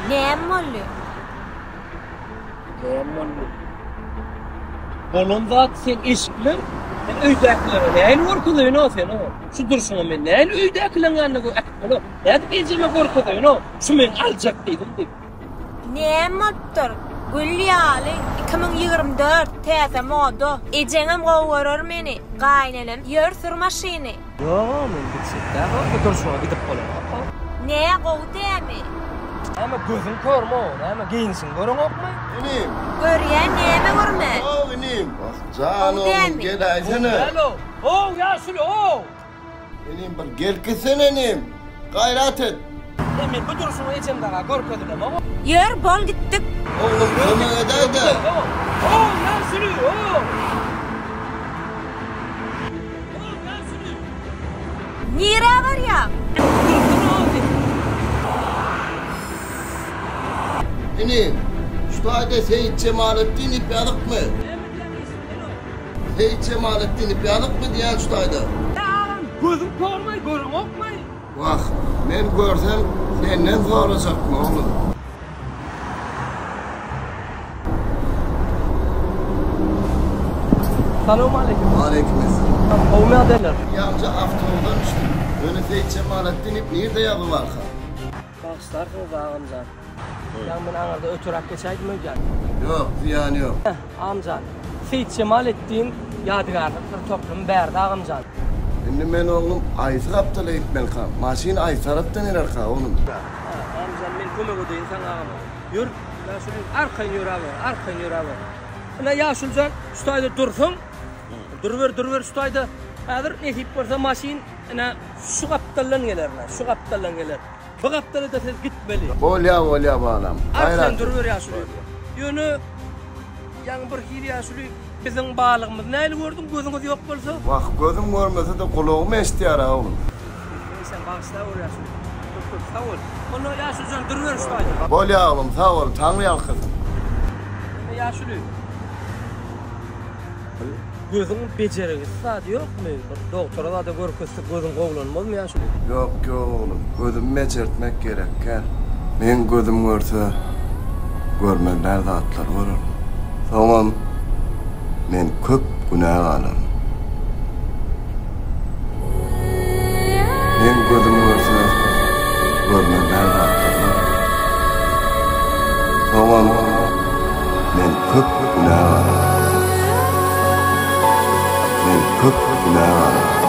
Näme boldy? Näme boldy? Bolan zat sen eşikler, men öýdäkilere nähili görkezeýin-ow sen-ow? Şu durşuňa men nähili öýdäkileriň ýanyna äkidip bolar? Nädip ejeme görkezeýin-ow? Şu meň aljak gyzym diýip. Näme bolupdyr? Gül ýaly, 2024, täze moda. Ejeňem gowy görer meni, gaýynenem. Ýör sür maşyny. Ýog-a, men gitjek däl, bu durşuňa gidip bolanok-a. Nä, gowy dämi? Näme, gözüň körmi-ow, näme, geýnişiňi göreňokmy? Inim! Görýän, näme görmän? How, inim! Wah, jan Gowy oglum, dämi? geläýsene! Gowy däl-ow. How, ýaşuly-ow! Inim, bir gelip gitsene, inim! Gaýrat et! E, men bu durşuňy ejem daga görkezilemok. Ýör, bol gitdik. Oglum, kömek edäý-dä! How, ýaşuly-ow! Nirä barýaň? Inim, şu taýda Seýit Jemaletdin diýip ýazykmy? Seýit Jemaletdin diýip ýazykmy diýýän şu taýda? Agam, gözüň körmi, göreňokmy? Wah, men görsem senden sorajakmy, oglum? Salowmaleýkim. Waleýkim essalam. Gowumy ýagdaýlar? Ýaňja awtobusdan düşdüm. Ýöne Seýit Jemaletdin diýip nirde ýazgy barka? Bagyşlarsyňyz agamjan. Ýaňy men aňyrda öteräk geçäýdim öýdýän. Ýok, zyýany ýok. Agamjan, Seýit Jemaletdin ýadygärlik bir toplum bärde agamjan. Indi men oglum aýsy gapdala gitmelika? Maşyn aýsy tarapdan gelerka oglum? Agamjan men kömek edeýin saňa agam. Ýör, ýaşuly, arkaýyn ýöräber, arkaýyn ýöräber. Ine ýaşulyjan, şu taýda dursaň, duruber, duruber şu taýda. Häzir nesip bolsa maşyn ine şu gapdaldan geler, ine şu gapdaldan geler. Bu gapdala-da siz gitmeli. Bolýa, bolýa balam. Arkaýyn duruber ýaşuly. Ýöne ýaňy bir hili ýaşuly biziň balygymyzy nähili gördüň, gözüňiz ýok bolsa? Wah, gözüm görmese-de gulagym eşidýär-ä oglum. Sen bagyşlaweri ýaşuly. Köp köp sag bol. Onda ýaşulyjan duruber şu taýda. Bolýa oglum, sag bol, Taňry ýalkasyn. Ýöne ýaşuly. Gözüň bejergisi zady ýokmy? Bir dogtora zada görkezsek gözüň gowulanmazmy ýaşuly? Ýok, ýok oglum, gözümi bejertmek gerekgäl. Meň gözüm görse, görmeli däl zatlary görerin. Soňam men köp günä galaryn. Meň gözüm görse, görmeli däl zatlary görerin. Soňam men köp günä galaryn. Men köp günä galaryn.